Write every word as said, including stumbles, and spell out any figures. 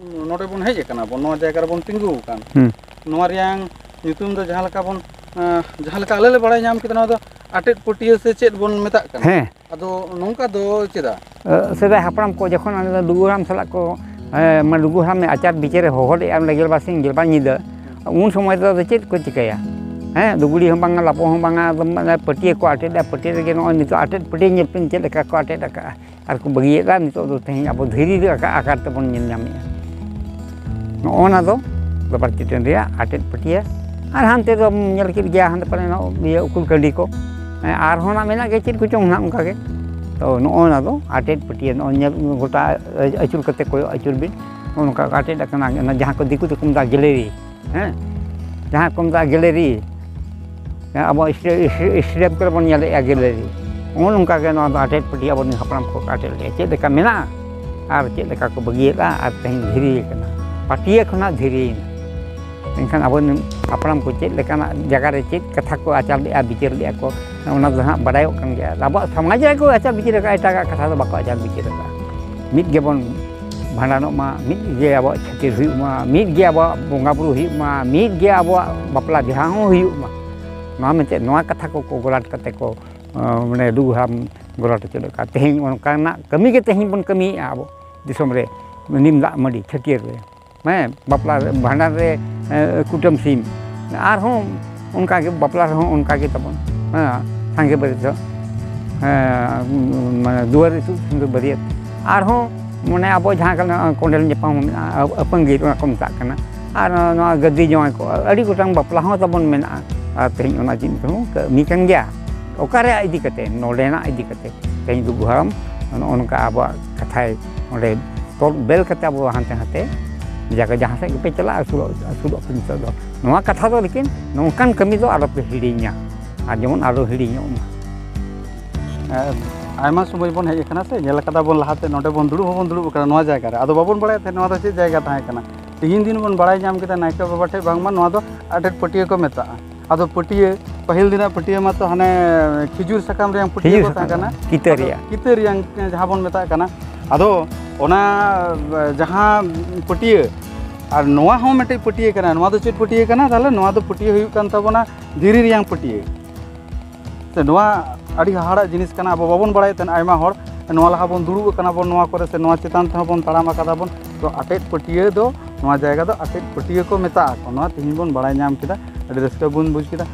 ᱱᱚᱰᱮ ᱵᱚᱱ ᱦᱮᱡ ᱟᱠᱟᱱᱟ ᱵᱚᱱ, ᱱᱚᱣᱟ ᱡᱟᱭᱜᱟ ᱨᱮᱵᱚᱱ ᱛᱤᱸᱜᱩ ᱟᱠᱟᱱ᱾ ᱦᱩᱸ᱾ ᱱᱚᱣᱟ ᱨᱮᱭᱟᱝ ᱧᱩᱛᱩᱢ ᱫᱚ ᱡᱟᱦᱟᱸ ᱞᱮᱠᱟ ᱵᱚᱱ, ᱟᱸ, ᱡᱟᱦᱟᱸ ᱞᱮᱠᱟ ᱟᱞᱮ ᱞᱮ ᱵᱟᱲᱟᱭ ᱧᱟᱢ ᱠᱮᱫᱟ, ᱱᱚᱣᱟ ᱫᱚ ᱟᱴᱮᱫ ᱯᱟᱹᱴᱭᱟᱹ ᱥᱮ ᱪᱮᱫ ᱵᱚᱱ ᱢᱮᱛᱟᱜ ᱠᱟᱱᱟ᱾ ᱦᱮᱸ᱾ ᱟᱫᱚ ᱱᱚᱝᱠᱟ ᱫᱚ ᱪᱮᱫᱟᱜ? ᱟᱸ, ᱥᱮᱫᱟᱭ ᱦᱟᱯᱲᱟᱢ ᱠᱚ ᱡᱚᱠᱷᱚᱱ ᱟᱞᱮ ᱫᱚ ᱞᱩᱜᱩ ᱦᱟᱲᱟᱢ ᱥᱟᱞᱟᱜ ᱠᱚ, ᱮᱸ, ᱢᱟᱱᱮ ᱞᱩᱜᱩ ᱦᱟᱲᱟᱢ ᱟᱪᱟᱨ ᱵᱤᱪᱟᱹᱨᱮ ᱦᱚᱦᱚ ᱞᱮᱫᱼᱟ, ᱚᱸᱰᱮ ᱜᱮᱞᱵᱟᱨ ᱥᱤᱧ ᱜᱮᱞᱵᱟᱨ ᱧᱤᱫᱟᱹ, ᱩᱱ ᱥᱚᱢᱚᱭ ᱫᱚ ᱟᱫᱚ ᱪᱮᱫ ᱠᱚ ᱪᱤᱠᱟᱹᱭᱟ? ᱦᱮᱸ, ᱞᱩᱜᱽᱲᱤ ᱦᱚᱸ ᱵᱟᱝᱟ, ᱞᱟᱯᱚ ᱦᱚᱸ ᱵᱟᱝᱟ, ᱟᱫᱚ ᱢᱟᱱᱮ ᱯᱟᱹᱴᱭᱟᱹ ᱠᱚ ᱟᱴᱮᱫᱼᱟ, ᱯᱟᱹᱴᱭᱟᱹ ᱨᱮᱜᱮ ᱱᱚᱜᱼᱚᱭ ᱱᱤᱛᱚᱜ ᱟᱴᱮᱫ ᱯᱟᱹᱴᱭᱟᱹ ᱧᱮᱞ ᱯᱮ ᱪᱮᱫ ᱞᱮᱠᱟ ᱠᱚ ᱟᱴᱮᱫ ᱟᱠᱟᱫᱼᱟ᱾ ᱟᱨ ᱠᱚ ᱵᱟᱹᱜᱤᱭᱮᱫᱟ᱾ ᱱᱤᱛᱚᱜ ᱫᱚ ᱛᱮᱦᱮᱧ ᱟᱵᱚ ᱫᱷᱤᱨᱤ ᱨᱮ ᱟᱠᱟ-, ᱟᱠᱟᱨ ᱛᱮᱵᱚᱱ ᱧᱮᱞ ᱧᱟᱢᱮᱫᱼᱟ᱾ ᱱᱚᱜᱼᱚ ᱱᱟ ᱫᱚ ᱵᱮᱯᱟᱨ ᱪᱤᱴᱟᱹᱱ ᱨᱮᱭᱟᱜ ᱟᱴᱮᱫ ᱯᱟᱹᱴᱭᱟᱹ᱾ ᱟᱨ ᱦᱟᱱᱛᱮ ᱫᱚᱢ ᱧᱮᱞ ᱠᱮᱫ ᱜᱮᱭᱟ, ᱦᱟᱱᱛᱮ ᱯᱟᱞᱮ ᱱᱚᱜᱼᱚ ᱤᱭᱟᱹ ᱩᱠᱩᱞ ᱠᱟᱹᱱᱰᱤ ᱠᱚ, ᱦᱮᱸ, ᱟᱨᱦᱚᱸ ᱱᱟᱜ ᱢᱮᱱᱟᱜ ᱜᱮᱭᱟ ᱪᱮᱫ ᱠᱚᱪᱚᱝ ᱱᱟᱜ ᱚᱱᱠᱟ ᱜᱮ᱾ ᱛᱚ ᱱᱚᱜᱼᱚ ᱱᱟ ᱫᱚ ᱟᱴᱮᱫ ᱯᱟᱹᱴᱭᱟᱹ, ᱱᱚᱜᱼᱚᱭ ᱧᱮᱞ ᱜᱚᱴᱟ ᱟᱹᱪᱩᱨ ᱠᱟᱛᱮ ᱠᱚᱭᱚᱜ ᱟᱹᱪᱩᱨ ᱵᱤᱱ, ᱱᱚᱜᱼᱚ ᱱᱚᱝᱠᱟ ᱟᱴᱮᱫ ᱟᱠᱟᱱᱟ, ᱚᱱᱟ ᱡᱟᱦᱟᱸ ᱠᱚ ᱫᱤᱠᱩ ᱛᱮᱠᱚ ᱢᱮᱛᱟᱜᱼᱟ ᱜᱮᱞᱮᱨᱤ, ᱦᱮᱸ, ᱡᱟᱦᱟᱸ ᱠᱚ ᱢᱮᱛᱟᱜᱼᱟ ᱜᱮᱞᱮᱨᱤ, ᱦᱮᱸ, ᱟᱵᱚ ᱥᱴᱮ-, ᱥᱴᱮ-, ᱥᱴᱮᱰᱤᱭᱟᱢ ᱠᱚᱨᱮ ᱵᱚᱱ ᱧᱮᱞᱮᱫᱼᱟ ᱜᱮᱞᱮᱨᱤ᱾ ᱱᱚᱜᱼᱚ ᱱᱚᱝᱠᱟ ᱜᱮ ᱱᱚᱣᱟ ᱫᱚ ᱟᱴᱮᱫ ᱯᱟᱹᱴᱭᱟᱹ ᱟᱵᱚᱨᱮᱱ ᱦᱟᱯᱲᱟᱢ ᱠᱚ ᱟᱴᱮᱫ ᱞᱮᱫᱼᱟ, ᱪᱮᱫ ᱞᱮᱠᱟ ᱢᱮᱱᱟᱜᱼᱟ ᱟᱨ ᱪᱮᱫ ᱞᱮᱠᱟ ᱠᱚ ᱵᱟᱹᱜᱤᱭᱟᱫᱼᱟ ᱟᱨ ᱛᱮᱦᱮᱧ ᱫᱷᱤᱨᱤ ᱟᱠᱟᱱᱟ, ᱯᱟᱹᱴᱭᱟᱹ ᱠᱷᱚᱱᱟᱜ ᱫᱷᱤᱨᱤᱭᱮᱱᱟ᱾ ᱢᱮᱱᱠᱷᱟᱱ ᱟᱵᱚᱨᱮᱱ ᱦᱟᱯᱲᱟᱢ ᱠᱚ ᱪᱮᱫ ᱞᱮᱠᱟᱱᱟᱜ ᱡᱟᱭᱜᱟ ᱨᱮ ᱪᱮᱫ ᱠᱟᱛᱷᱟ ᱠᱚ ᱟᱪᱟᱨ ᱞᱮᱫᱼᱟ, ᱵᱤᱪᱟᱹᱨ ᱞᱮᱫᱼᱟ ᱠᱚ, ᱚᱱᱟ ᱫᱚ ᱦᱟᱸᱜ ᱵᱟᱰᱟᱭᱚᱜ ᱠᱟᱱ ᱜᱮᱭᱟ᱾ ᱟᱵᱚᱣᱟᱜ ᱥᱚᱢᱟᱡᱽ ᱨᱮ ᱠᱚ ᱟᱪᱟᱨ ᱵᱤᱪᱟᱹᱨ ᱟᱠᱟᱫᱼᱟ, ᱮᱴᱟᱜᱟᱜ ᱠᱟᱛᱷᱟ ᱫᱚ ᱵᱟᱠᱚ ᱟᱪᱟᱨ ᱵᱤᱪᱟᱹᱨ ᱟᱠᱟᱫᱼᱟ᱾ ᱢᱤᱫ ᱜᱮᱵᱚᱱ ᱵᱷᱟᱸᱰᱟᱱᱚᱜ ᱢᱟ, ᱢᱤᱫ ᱜᱮ ᱟᱵᱚᱣᱟᱜ ᱪᱷᱟᱹᱴᱭᱟᱹᱨ ᱦᱩᱭᱩᱜ ᱢᱟ, ᱢᱤᱫ ᱜᱮ ᱟᱵᱚᱣᱟᱜ ᱵᱚᱸᱜᱟ ᱵᱩᱨᱩ ᱦᱩᱭᱩᱜ ᱢᱟ, ᱢᱤᱫ ᱜᱮ ᱟᱵᱚᱣᱟᱜ ᱵᱟᱯᱞᱟ ᱵᱤᱦᱟ ᱦᱚᱸ ᱦᱩᱭᱩᱜ ᱢᱟ᱾ ᱱᱚᱣᱟ ᱢᱮᱱᱛᱮ ᱱᱚᱣᱟ ᱠᱟᱛᱷᱟ ᱠᱚᱠᱚ ᱜᱚᱞᱟᱴ ᱠᱟᱛᱮ ᱠᱚ, ᱟᱸ, ᱢᱟᱱᱮ ᱞᱩᱜᱩ ᱦᱟᱲᱟᱢ ᱜᱚᱞᱟᱴ ᱦᱚᱪᱚ ᱞᱮᱫ ᱠᱚᱣᱟ᱾ ᱛᱮᱦᱮᱧ ᱚᱱᱠᱟᱱᱟᱜ ᱠᱟᱹᱢᱤ ᱜᱮ ᱛᱮᱦᱮᱧ ᱵᱚᱱ ᱠᱟᱹᱢᱤᱭᱮᱫᱼᱟ ᱟᱵᱚ ᱫᱤᱥᱚᱢ ᱨᱮ, ᱱᱤᱢ ᱫᱟᱜ ᱢᱟᱹᱰᱤ ᱪᱷᱟᱹᱴᱭᱟᱹᱨ ᱨᱮ᱾ ᱦᱮᱸ, ᱵᱟᱯᱞᱟ ᱨᱮ, ᱵᱷᱟᱸᱰᱟᱱ ᱨᱮ, ᱮ, ᱠᱩᱴᱟᱹᱢ ᱥᱤᱢ, ᱟᱨᱦᱚᱸ ᱚᱱᱠᱟ ᱜᱮ ᱵᱟᱯᱞᱟ ᱨᱮᱦᱚᱸ ᱚᱱᱠᱟ ᱜᱮ ᱛᱟᱵᱚᱱ, ᱦᱮᱸ, ᱥᱟᱸᱜᱮ ᱵᱟᱹᱨᱭᱟᱹᱛ ᱫᱚ, ᱦᱮᱸ, ᱢᱟᱱᱮ ᱫᱩᱣᱟᱹᱨ ᱤᱛᱩᱫ ᱥᱤᱸᱫᱩᱨ ᱵᱟᱹᱨᱭᱟᱹᱛ, ᱟᱨᱦᱚᱸ ᱢᱟᱱᱮ ᱟᱵᱚ ᱡᱟᱦᱟᱸ ᱠᱟᱱᱟ ᱠᱚᱸᱰᱮᱞ ᱧᱟᱯᱟᱢ ᱦᱚᱸ ᱢᱮᱱᱟᱜᱼᱟ, ᱟᱹᱯᱟᱹᱝᱜᱤᱨ ᱚᱱᱟ ᱠᱚ ᱢᱮᱛᱟᱜ ᱠᱟᱱᱟ, ᱟᱨ ᱱᱚᱣᱟ ᱜᱟᱹᱫᱤ ᱡᱟᱶᱟᱭ ᱠᱚ, ᱟᱹᱰᱤ ᱜᱚᱴᱟᱝ ᱵᱟᱯᱞᱟ ᱦᱚᱸ ᱛᱟᱵᱚᱱ ᱢᱮᱱᱟᱜᱼᱟ᱾ ᱟᱨ ᱛᱮᱦᱮᱧ ᱚᱱᱟ ᱡᱤᱱᱤᱥ ᱦᱚᱸ ᱠᱟᱹᱢᱤ ᱠᱟᱱ ᱜᱮᱭᱟ᱾ ᱚᱠᱟᱨᱮ ᱤᱫᱤ ᱠᱟᱛᱮ, ᱱᱚᱰᱮᱱᱟᱜ ᱤᱫᱤ ᱠᱟᱛᱮ ᱛᱮᱦᱮᱧ ᱞᱩᱜᱩ ᱦᱟᱲᱟᱢ ᱱᱚᱜᱼᱚ ᱱᱚᱝᱠᱟ ᱟᱵᱚᱣᱟᱜ ᱠᱟᱛᱷᱟᱭ ᱚᱸᱰᱮ ᱛᱚᱞ ᱵᱮᱞ ᱠᱟᱛᱮ ᱟᱵᱚ ᱦᱟᱱᱛᱮ ᱱᱟᱛᱮ ᱡᱟᱭᱜᱟ ᱡᱟᱦᱟᱸ ᱥᱮᱫ ᱜᱮᱯᱮ ᱪᱟᱞᱟᱜᱼᱟ, ᱟᱹᱥᱩᱞᱚᱜ, ᱟᱹᱥᱩᱞᱚᱜ ᱯᱮ ᱱᱤᱛᱚᱜ ᱫᱚ᱾ ᱱᱚᱣᱟ ᱠᱟᱛᱷᱟ ᱫᱚ ᱞᱮᱠᱤᱱ ᱱᱚᱝᱠᱟᱱ ᱠᱟᱹᱢᱤ ᱫᱚ ᱟᱞᱚᱯᱮ ᱦᱤᱲᱤᱧᱟ, ᱟᱨ ᱡᱮᱢᱚᱱ ᱟᱞᱚ ᱦᱤᱲᱤᱧᱚᱜ ᱢᱟ᱾ ᱮᱸ, ᱟᱭᱢᱟ ᱥᱚᱢᱚᱭ ᱵᱚᱱ ᱦᱮᱡ ᱟᱠᱟᱱᱟ ᱥᱮ, ᱧᱮᱞ ᱟᱠᱟᱫᱟ ᱵᱚᱱ ᱞᱟᱦᱟᱛᱮ, ᱱᱚᱰᱮ ᱵᱚᱱ ᱫᱩᱲᱩᱵ ᱦᱚᱸᱵᱚᱱ ᱫᱩᱲᱩᱵ ᱟᱠᱟᱱᱟ ᱱᱚᱣᱟ ᱡᱟᱭᱜᱟ ᱨᱮ, ᱟᱫᱚ ᱵᱟᱵᱚᱱ ᱵᱟᱲᱟᱭ ᱛᱟᱦᱮᱸᱫ ᱱᱚᱣᱟ ᱫᱚ ᱪᱮᱫ ᱡᱟᱭᱜᱟ ᱛᱟᱦᱮᱸ ᱠᱟᱱᱟ᱾ ᱛᱤᱦᱤᱧ ᱫᱤᱱ ᱵᱚᱱ ᱵᱟᱲᱟᱭ ᱧᱟᱢ ᱠᱮᱫᱟ ᱱᱟᱭᱠᱮ ᱵᱟᱵᱟ ᱴᱷᱮᱱ ᱵᱟᱝᱢᱟ ᱱᱚᱣᱟ ᱫᱚ ᱟᱴᱮᱫ ᱯᱟᱹᱴᱭᱟᱹ ᱠᱚ ᱢᱮᱛᱟᱜᱼᱟ᱾ ᱟᱫᱚ ᱯᱟᱹᱴᱭᱟᱹ, ᱯᱟᱹᱦᱤᱞ ᱫᱤᱱᱟᱜ ᱯᱟᱹᱴᱭᱟᱹ ᱢᱟᱛᱚ ᱦᱟᱱᱮ ᱠᱷᱤᱡᱩᱨ ᱥᱟᱠᱟᱢ ᱨᱮᱭᱟᱝ ᱯᱟᱹᱴᱭᱟᱹ ᱠᱷᱤᱡᱩᱨ ᱠᱚ ᱛᱟᱦᱮᱸ ᱥᱟᱠᱟᱢ, ᱠᱟᱱᱟ᱾ ᱠᱤᱛᱟᱹ ᱟᱫᱚ ᱨᱮᱭᱟᱜ᱾ ᱠᱤᱛᱟᱹ ᱨᱮᱭᱟᱝ ᱡᱟᱦᱟᱸ ᱵᱚᱱ ᱢᱮᱛᱟᱜ ᱠᱟᱱᱟ᱾ ᱟᱫᱚ ᱚᱱᱟ ᱡᱟᱦᱟᱸ ᱯᱟᱹᱴᱭᱟᱹ, ᱟᱨ ᱱᱚᱣᱟ ᱦᱚᱸ ᱢᱤᱫᱴᱮᱡ ᱯᱟᱹᱴᱭᱟᱹ ᱠᱟᱱᱟ᱾ ᱱᱚᱣᱟ ᱫᱚ ᱪᱮᱫ ᱯᱟᱹᱴᱭᱟᱹ ᱠᱟᱱᱟ? ᱛᱟᱦᱚᱞᱮ ᱱᱚᱣᱟ ᱫᱚ ᱯᱟᱹᱴᱭᱟᱹ ᱦᱩᱭᱩᱜ ᱠᱟᱱ ᱛᱟᱵᱚᱱᱟ ᱫᱷᱤᱨᱤ ᱨᱮᱭᱟᱝ ᱯᱟᱹᱴᱭᱟᱹ᱾ ᱥᱮ ᱱᱚᱣᱟ ᱟᱹᱰᱤ ᱦᱟᱦᱟᱲᱟᱜ ᱡᱤᱱᱤᱥ ᱠᱟᱱᱟ, ᱟᱵᱚ ᱵᱟᱵᱚᱱ ᱵᱟᱲᱟᱭᱮᱫ ᱛᱟᱦᱮᱱ᱾ ᱟᱭᱢᱟ ᱦᱚᱲ ᱱᱚᱣᱟ ᱞᱟᱦᱟ ᱵᱚᱱ ᱫᱩᱲᱩᱵ ᱟᱠᱟᱱᱟ ᱵᱚᱱ ᱱᱚᱣᱟ ᱠᱚᱨᱮ, ᱥᱮ ᱱᱚᱣᱟ ᱪᱮᱛᱟᱱ ᱛᱮᱦᱚᱸ ᱵᱚᱱ ᱛᱟᱲᱟᱢ ᱟᱠᱟᱫᱟ ᱵᱚᱱ᱾ ᱛᱚ ᱟᱴᱮᱫ ᱯᱟᱹᱴᱭᱟᱹ ᱫᱚ, ᱱᱚᱣᱟ ᱡᱟᱭᱜᱟ ᱫᱚ ᱟᱴᱮᱫ ᱯᱟᱹᱴᱭᱟᱹ ᱠᱚ ᱢᱮᱛᱟᱜᱼᱟ ᱠᱚ᱾ ᱱᱚᱣᱟ ᱛᱮᱦᱮᱧ ᱵᱚᱱ ᱵᱟᱲᱟᱭ ᱧᱟᱢ ᱠᱮᱫᱟ, ᱟᱹᱰᱤ ᱨᱟᱹᱥᱠᱟᱹ ᱵᱚᱱ ᱵᱩᱡᱽ ᱠᱮᱫᱟ᱾